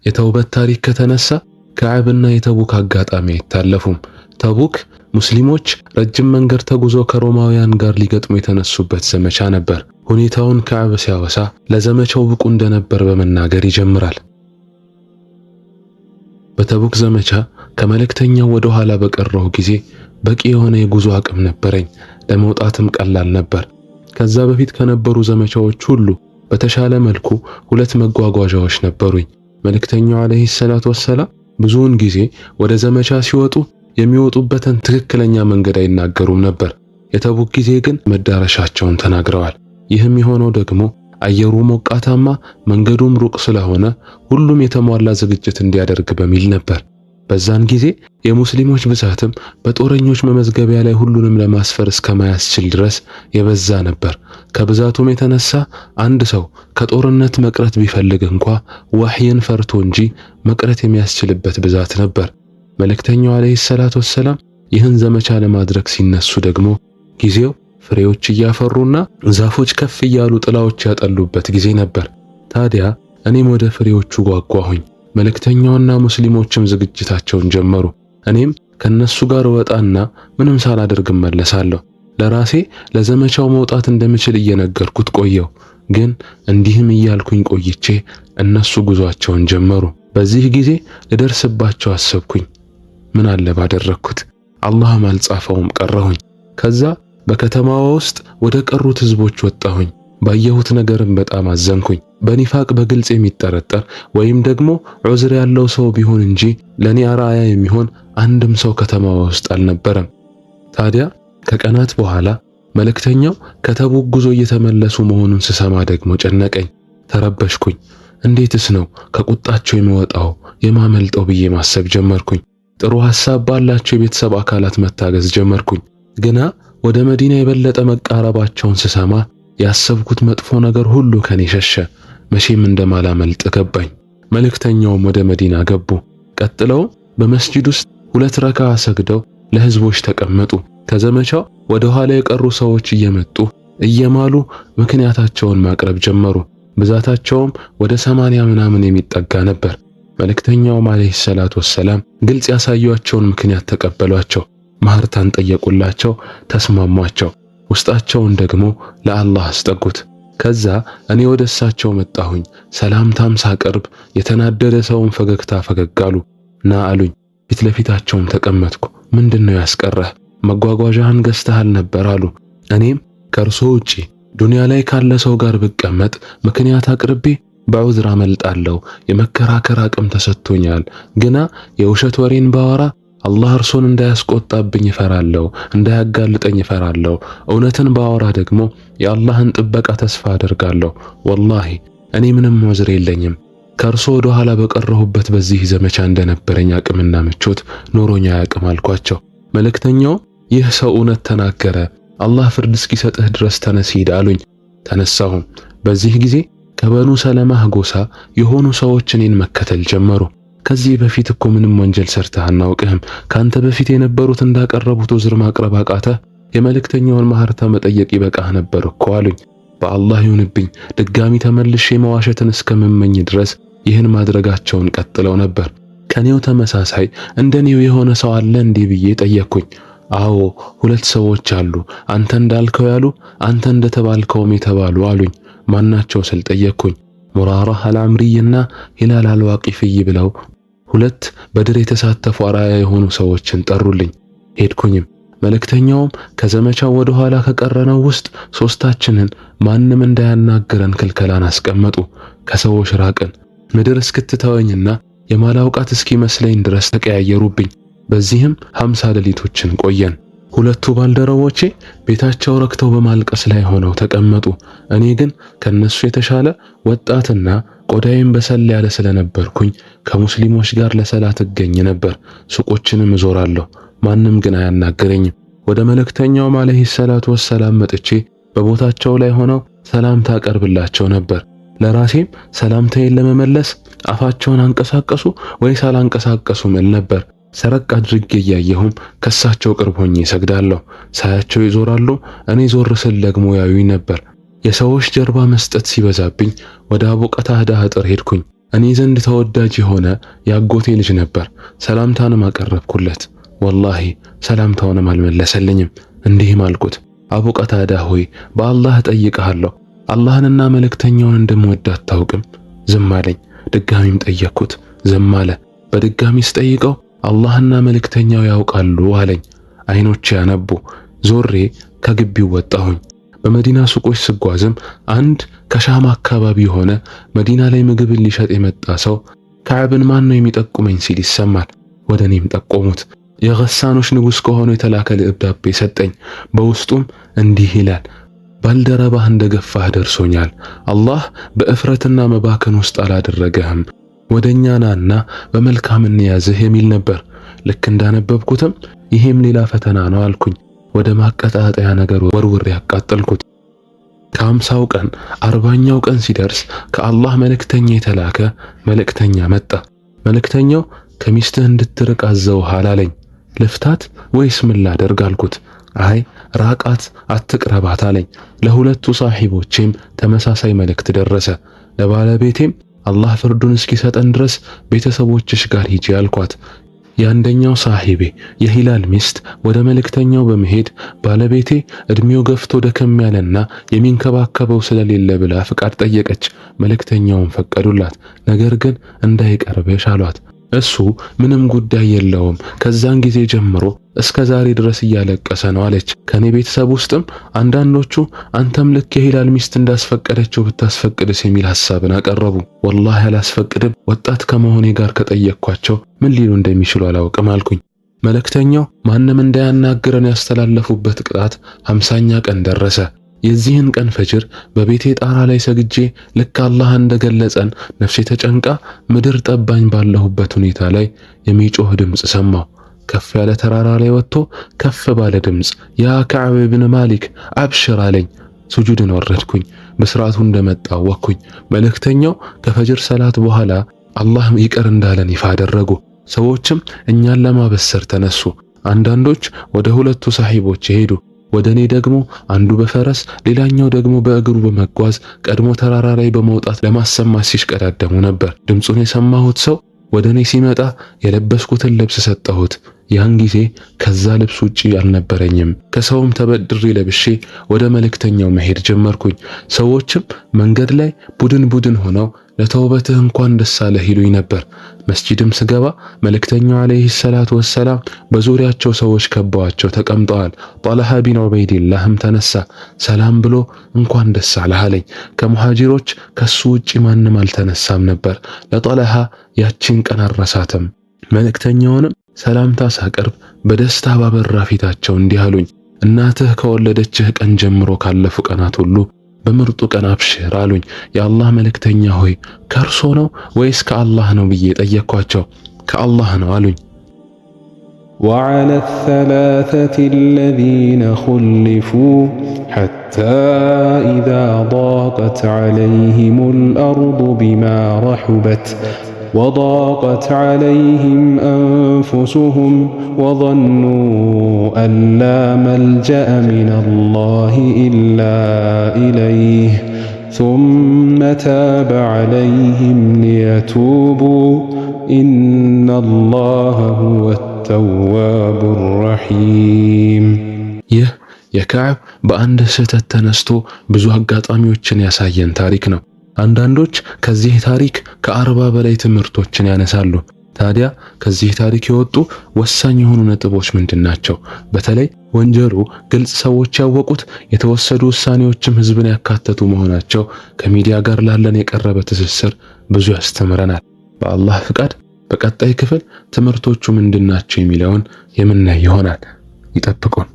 የተውበት ታሪክ ከተነሳ ከዓብና የተቡክ አጋጣሚ አይታለፉም። ተቡክ ሙስሊሞች ረጅም መንገድ ተጉዞ ከሮማውያን ጋር ሊገጥሙ የተነሱበት ዘመቻ ነበር። ሁኔታውን ከዓብ ሲያወሳ ለዘመቻው ብቁ እንደነበር በመናገር ይጀምራል። በተቡክ ዘመቻ ከመልእክተኛው ወደ ኋላ በቀረው ጊዜ በቂ የሆነ የጉዞ አቅም ነበረኝ። ለመውጣትም ቀላል ነበር። ከዛ በፊት ከነበሩ ዘመቻዎች ሁሉ በተሻለ መልኩ ሁለት መጓጓዣዎች ነበሩኝ። መልእክተኛው ዓለይሂ ሰላቱ ወሰላም ብዙውን ጊዜ ወደ ዘመቻ ሲወጡ የሚወጡበትን ትክክለኛ መንገድ አይናገሩም ነበር። የተቡክ ጊዜ ግን መዳረሻቸውን ተናግረዋል። ይህም የሆነው ደግሞ አየሩ ሞቃታማ፣ መንገዱም ሩቅ ስለሆነ ሁሉም የተሟላ ዝግጅት እንዲያደርግ በሚል ነበር። በዛን ጊዜ የሙስሊሞች ብዛትም በጦረኞች መመዝገቢያ ላይ ሁሉንም ለማስፈር እስከማያስችል ድረስ የበዛ ነበር። ከብዛቱም የተነሳ አንድ ሰው ከጦርነት መቅረት ቢፈልግ እንኳ ወህይን ፈርቶ እንጂ መቅረት የሚያስችልበት ብዛት ነበር። መልእክተኛው ዓለይሂ ሰላቱ ወሰላም ይህን ዘመቻ ለማድረግ ሲነሱ ደግሞ ጊዜው ፍሬዎች እያፈሩና ዛፎች ከፍ እያሉ ጥላዎች ያጠሉበት ጊዜ ነበር። ታዲያ እኔም ወደ ፍሬዎቹ ጓጓሁኝ። መልእክተኛውና ሙስሊሞችም ዝግጅታቸውን ጀመሩ። እኔም ከነሱ ጋር ወጣና ምንም ሳላደርግ እመለሳለሁ። ለራሴ ለዘመቻው መውጣት እንደምችል እየነገርኩት ቆየው። ግን እንዲህም እያልኩኝ ቆይቼ እነሱ ጉዟቸውን ጀመሩ። በዚህ ጊዜ ልደርስባቸው አሰብኩኝ። ምን አለ ባደረግኩት፣ አላህም አልጻፈውም ቀረሁኝ። ከዛ በከተማዋ ውስጥ ወደ ቀሩት ህዝቦች ወጣሁኝ። ባየሁት ነገርም በጣም አዘንኩኝ። በኒፋቅ በግልጽ የሚጠረጠር ወይም ደግሞ ዑዝር ያለው ሰው ቢሆን እንጂ ለኔ አርአያ የሚሆን አንድም ሰው ከተማዋ ውስጥ አልነበረም። ታዲያ ከቀናት በኋላ መልእክተኛው ከተቡክ ጉዞ እየተመለሱ መሆኑን ስሰማ ደግሞ ጨነቀኝ፣ ተረበሽኩኝ። እንዴትስ ነው ከቁጣቸው የምወጣው የማመልጠው ብዬ ማሰብ ጀመርኩኝ። ጥሩ ሐሳብ ባላቸው የቤተሰብ አካላት መታገዝ ጀመርኩኝ። ግና ወደ መዲና የበለጠ መቃረባቸውን ስሰማ ያሰብኩት መጥፎ ነገር ሁሉ ከኔ ሸሸ። መቼም እንደማላመልጥ ገባኝ። መልእክተኛውም ወደ መዲና ገቡ። ቀጥለው በመስጂድ ውስጥ ሁለት ረካ ሰግደው ለህዝቦች ተቀመጡ። ከዘመቻው ወደ ኋላ የቀሩ ሰዎች እየመጡ እየማሉ ምክንያታቸውን ማቅረብ ጀመሩ። ብዛታቸውም ወደ 80 ምናምን የሚጠጋ ነበር። መልእክተኛውም ዓለይሂ ሰላቱ ወሰላም ግልጽ ያሳዩአቸውን ምክንያት ተቀበሏቸው። ማህርታን ጠየቁላቸው፣ ተስማሟቸው። ውስጣቸውን ደግሞ ለአላህ አስጠጉት። ከዛ እኔ ወደ እሳቸው መጣሁኝ። ሰላምታም ሳቀርብ የተናደደ ሰውን ፈገግታ ፈገግ አሉ። ና አሉኝ። ፊት ለፊታቸውም ተቀመጥኩ። ምንድነው ያስቀረህ? መጓጓዣህን ገዝተሃል ነበር አሉ። እኔም ከእርሶ ውጪ ዱንያ ላይ ካለ ሰው ጋር ብቀመጥ ምክንያት አቅርቤ በዑዝር አመልጣለሁ። የመከራከር አቅም ተሰጥቶኛል። ግና የውሸት ወሬን ባወራ አላህ እርሶን እንዳያስቆጣብኝ እፈራለሁ፣ እንዳያጋልጠኝ እፈራለሁ። እውነትን ባወራ ደግሞ የአላህን ጥበቃ ተስፋ አደርጋለሁ። ወላሂ እኔ ምንም ዑዝር የለኝም። ከእርሶ ወደ ኋላ በቀረሁበት በዚህ ዘመቻ እንደነበረኝ አቅምና ምቾት ኖሮኛ አያቅም አልኳቸው። መልእክተኛው ይህ ሰው እውነት ተናገረ፣ አላህ ፍርድ እስኪሰጥህ ድረስ ተነስ ሂድ አሉኝ። ተነሳሁም። በዚህ ጊዜ ከበኑ ሰለማህ ጎሳ የሆኑ ሰዎች እኔን መከተል ጀመሩ። ከዚህ በፊት እኮ ምንም ወንጀል ሰርተህ አናውቅህም። ካንተ በፊት የነበሩት እንዳቀረቡት ዑዝር ማቅረብ አቃተህ። የመልእክተኛውን ማህርታ መጠየቅ ይበቃህ ነበር እኮ አሉኝ። በአላህ ይሁንብኝ ድጋሚ ተመልሼ መዋሸትን እስከምመኝ ድረስ ይህን ማድረጋቸውን ቀጥለው ነበር። ከኔው ተመሳሳይ እንደኔው የሆነ ሰው አለ እንዲህ ብዬ ጠየቅኩኝ። አዎ ሁለት ሰዎች አሉ፣ አንተ እንዳልከው ያሉ፣ አንተ እንደተባልከውም የተባሉ አሉኝ። ማናቸው ስል ጠየቅኩኝ። ሙራራ አልዓምሪይና ሂላል አልዋቂፍይ ብለው ሁለት በድር የተሳተፉ አርአያ የሆኑ ሰዎችን ጠሩልኝ። ሄድኩኝም። መልእክተኛውም ከዘመቻው ወደ ኋላ ከቀረነው ውስጥ ሶስታችንን ማንም እንዳያናግረን ክልከላን አስቀመጡ። ከሰዎች ራቅን። ምድር እስክትተወኝና የማላውቃት እስኪመስለኝ ድረስ ተቀያየሩብኝ። በዚህም 50 ሌሊቶችን ቆየን። ሁለቱ ባልደረቦቼ ቤታቸው ረክተው በማልቀስ ላይ ሆነው ተቀመጡ። እኔ ግን ከነሱ የተሻለ ወጣትና ቆዳዬም በሰል ያለ ስለነበርኩኝ ከሙስሊሞች ጋር ለሰላት እገኝ ነበር። ሱቆችንም እዞራለሁ፣ ማንም ግን አያናግረኝም። ወደ መልእክተኛውም ዓለይሂ ሰላቱ ወሰላም መጥቼ በቦታቸው ላይ ሆነው ሰላምታ አቀርብላቸው ነበር። ለራሴም ሰላምታዬን ለመመለስ አፋቸውን አንቀሳቀሱ ወይስ አላንቀሳቀሱም እል ነበር። ሰረቅ አድርጌ እያየሁም ከሳቸው ቅርብ ሆኜ እሰግዳለሁ። ሳያቸው ይዞራሉ፣ እኔ ዞር ስል ደግሞ ያዩኝ ነበር። የሰዎች ጀርባ መስጠት ሲበዛብኝ ወደ አቡ ቀታዳ አጥር ሄድኩኝ። እኔ ዘንድ ተወዳጅ የሆነ ያጎቴ ልጅ ነበር። ሰላምታንም አቀረብኩለት። ወላሂ ሰላምታውንም አልመለሰልኝም። እንዲህም አልኩት፣ አቡ ቀታዳ ሆይ በአላህ እጠይቅሃለሁ፣ አላህንና መልእክተኛውን እንደምወድ አታውቅም? ዝም አለኝ። ድጋሚም ጠየቅኩት፣ ዝም አለ። በድጋሚ ስጠይቀው አላህና መልእክተኛው ያውቃሉ አለኝ። አይኖቼ ያነቡ። ዞሬ ከግቢው ወጣሁኝ። በመዲና ሱቆች ስጓዝም አንድ ከሻም አካባቢ የሆነ መዲና ላይ ምግብን ሊሸጥ የመጣ ሰው ከዕብን ማን ነው የሚጠቁመኝ ሲል ይሰማል። ወደ እኔም ጠቆሙት። የገሳኖች ንጉሥ ከሆነው የተላከ ደብዳቤ ሰጠኝ። በውስጡም እንዲህ ይላል፣ ባልደረባህ እንደገፋህ ደርሶኛል። አላህ በእፍረትና መባከን ውስጥ አላደረገህም። ወደኛ ናና በመልካም እንያዝህ የሚል ነበር። ልክ እንዳነበብኩትም ይሄም ሌላ ፈተና ነው አልኩኝ። ወደ ማቀጣጠያ ነገር ወርውሬ ያቃጠልኩት። ከ50ው ቀን 40ኛው ቀን ሲደርስ ከአላህ መልእክተኛ የተላከ መልእክተኛ መጣ። መልእክተኛው ከሚስትህ እንድትርቅ አዘውሃል አለኝ። ልፍታት ወይስ ምን ላደርግ አልኩት። አይ ራቃት፣ አትቅረባት አለኝ። ለሁለቱ ሳሒቦቼም ተመሳሳይ መልእክት ደረሰ። ለባለቤቴም አላህ ፍርዱን እስኪሰጠን ድረስ ቤተሰቦችሽ ጋር ሂጂ አልኳት። የአንደኛው ሳሂቤ የሂላል ሚስት ወደ መልእክተኛው በመሄድ ባለቤቴ እድሜው ገፍቶ ደከም ያለና የሚንከባከበው ስለሌለ ብላ ፍቃድ ጠየቀች። መልእክተኛውን ፈቀዱላት። ነገር ግን እንዳይቀርብሽ አሏት። እሱ ምንም ጉዳይ የለውም፣ ከዛን ጊዜ ጀምሮ እስከ ዛሬ ድረስ እያለቀሰ ነው አለች። ከኔ ቤተሰብ ውስጥም አንዳንዶቹ አንተም ልክ የሂላል ሚስት እንዳስፈቀደችው ብታስፈቅድስ የሚል ሐሳብን አቀረቡ። ወላሂ አላስፈቅድም፣ ወጣት ከመሆኔ ጋር ከጠየቅኳቸው ምን ሊሉ እንደሚችሉ አላውቅም አልኩኝ። መልእክተኛው ማንም እንዳያናግረን ያስተላለፉበት ቅጣት 50ኛ ቀን ደረሰ። የዚህን ቀን ፈጅር በቤቴ ጣራ ላይ ሰግጄ ልክ አላህ እንደገለጸን ነፍሴ ተጨንቃ ምድር ጠባኝ ባለሁበት ሁኔታ ላይ የሚጮህ ድምፅ ሰማሁ። ከፍ ያለ ተራራ ላይ ወጥቶ ከፍ ባለ ድምፅ ያ ከዕብ ብን ማሊክ አብሽር አለኝ። ሱጁድን ወረድኩኝ። በስርዓቱ እንደመጣ ወኩኝ። መልእክተኛው ከፈጅር ሰላት በኋላ አላህ ይቅር እንዳለን ይፋ አደረጉ። ሰዎችም እኛን ለማበሰር ተነሱ። አንዳንዶች ወደ ሁለቱ ሳሂቦች ሄዱ። ወደ እኔ ደግሞ አንዱ በፈረስ ሌላኛው ደግሞ በእግሩ በመጓዝ ቀድሞ ተራራ ላይ በመውጣት ለማሰማት ሲሽቀዳደሙ ነበር። ድምፁን የሰማሁት ሰው ወደ እኔ ሲመጣ የለበስኩትን ልብስ ሰጠሁት። ያን ጊዜ ከዛ ልብስ ውጪ አልነበረኝም። ከሰውም ተበድሬ ለብሼ ወደ መልእክተኛው መሄድ ጀመርኩኝ። ሰዎችም መንገድ ላይ ቡድን ቡድን ሆነው ለተውበትህ እንኳን ደስ አለህ ይሉኝ ነበር። መስጂድም ስገባ መልእክተኛው ዓለይሂ ሰላቱ ወሰላም በዙሪያቸው ሰዎች ከበዋቸው ተቀምጠዋል። ጣልሃ ቢን ዑበይዲላህም ተነሳ፣ ሰላም ብሎ እንኳን ደስ አለህ አለኝ። ከሙሃጂሮች ከሱ ውጪ ማንም አልተነሳም ነበር። ለጣልሃ ያቺን ቀን አልረሳትም። መልእክተኛውንም ሰላምታ ሳቀርብ በደስታ ባበራ ፊታቸው እንዲህ አሉኝ፣ እናትህ ከወለደችህ ቀን ጀምሮ ካለፉ ቀናት ሁሉ በምርጡ ቀን አብሽር አሉኝ። የአላህ መልእክተኛ ሆይ ከእርሶ ነው ወይስ ከአላህ ነው ብዬ ጠየቅኳቸው። ከአላህ ነው አሉኝ። وعلى الثلاثة الذين خلفوا حتى إذا ضاقت عليهم الأرض بما رحبت وضاقت عليهم أنفسهم وظنوا أن لا ملجأ من الله إلا إليه ثم تاب عليهم ليتوبوا إن الله هو التواب الرحيم። ይህ የከዕብ በአንድ ስህተት ተነስቶ ብዙ አጋጣሚዎችን ያሳየን ታሪክ ነው። አንዳንዶች ከዚህ ታሪክ ከ40 በላይ ትምህርቶችን ያነሳሉ። ታዲያ ከዚህ ታሪክ የወጡ ወሳኝ የሆኑ ነጥቦች ምንድን ናቸው? በተለይ ወንጀሉ ግልጽ ሰዎች ያወቁት የተወሰዱ ውሳኔዎችም ህዝብን ያካተቱ መሆናቸው ከሚዲያ ጋር ላለን የቀረበ ትስስር ብዙ ያስተምረናል። በአላህ ፍቃድ በቀጣይ ክፍል ትምህርቶቹ ምንድን ናቸው የሚለውን የምናይ ይሆናል። ይጠብቁን።